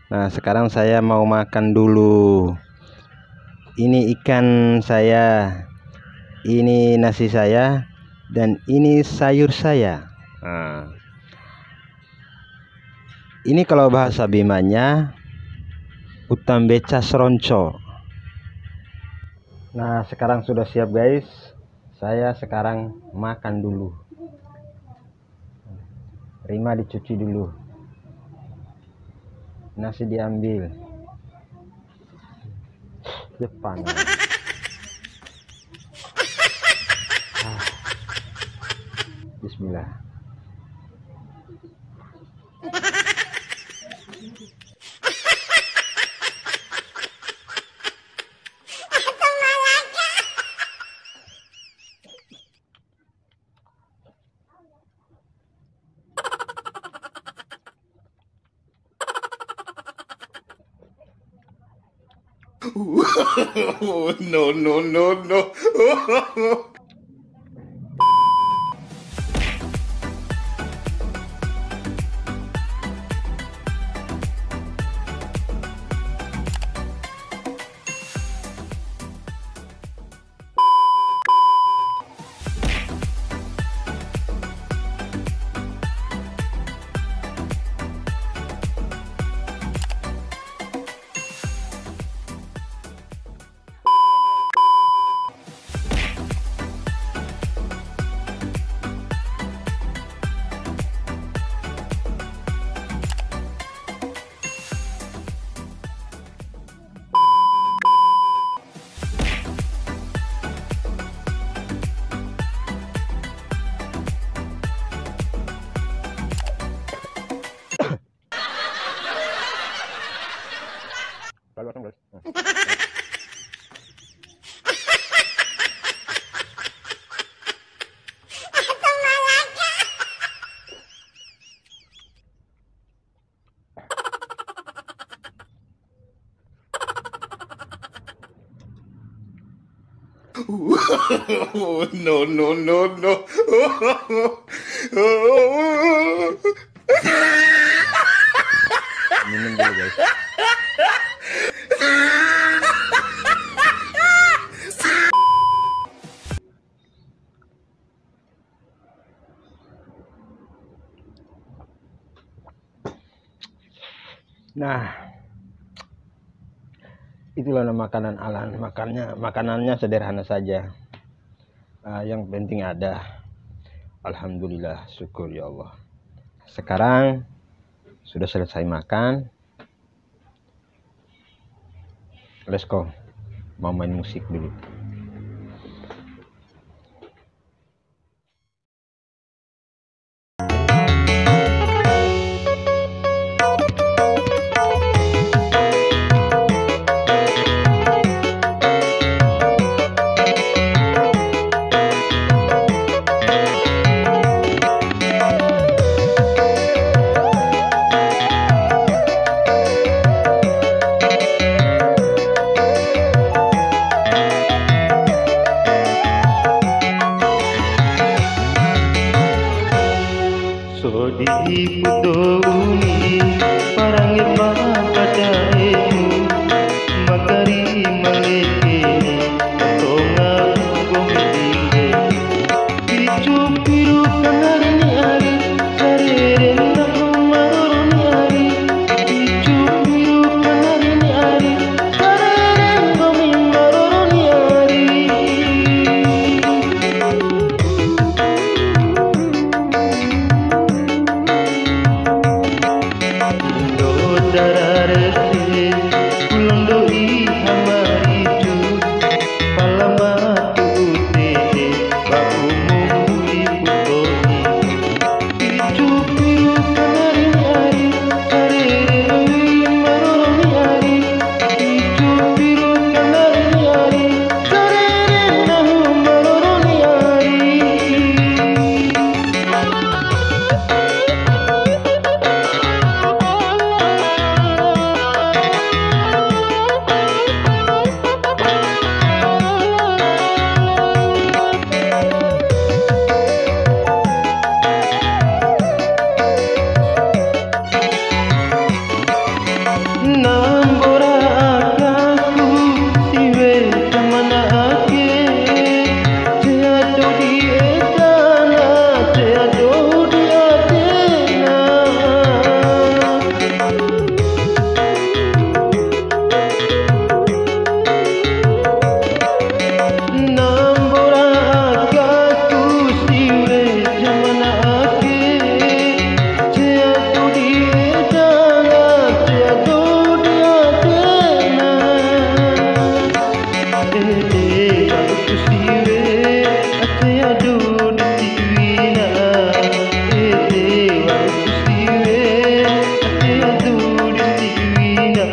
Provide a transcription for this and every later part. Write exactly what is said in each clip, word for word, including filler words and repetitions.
Nah, sekarang saya mau makan dulu. Ini ikan saya, ini nasi saya, dan ini sayur saya. Nah, ini kalau bahasa Bimanya, uta mbeca saronco. Nah, sekarang sudah siap, guys. Saya sekarang makan dulu. Rima dicuci dulu. Nasi diambil. Depan. Ah. Bismillah. No, no, no, no. No, no, no, no. Minum dulu, guys. Nah, itulah makanan alan. Makannya, makanannya sederhana saja. Ah, yang penting ada. Alhamdulillah, syukur ya Allah. Sekarang sudah selesai makan. Let's go. Mau main musik dulu. Sodi ipu dou ni, parange ma padaemu, makari maleke ni, tonga nggomi dinde. Picu piru kanari ni ari, sarere nahu maroro ni ari. Picu piru kanari ni ari, sarere nggomi maroro ni ari. Indo dara rese, ku londo iha maricu, pala ma tu'u tede, ba'u mumbu ipu to'i. Picu piru kanari ni ari, sarere rawi maroro ni ari. Picu piru kanari ni ari, sarere nahu maroro ni ari. Nambora akaku siwe samana ake, sia dodi edana, sia dodi adena. Nambora akaku siwe samana ake, sia dodi edana, sia dodi adena. Ede wa'uku siwe, sia dodi tiwina. Ede wa'uku siwe, sia dodi tiwina.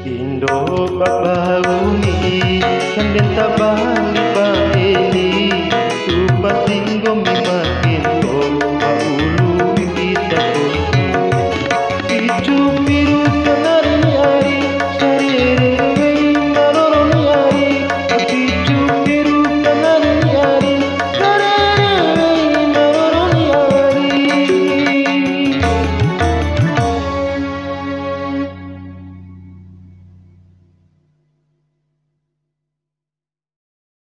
Indo babau ni, kande tabali ba eni, upa tinggo mi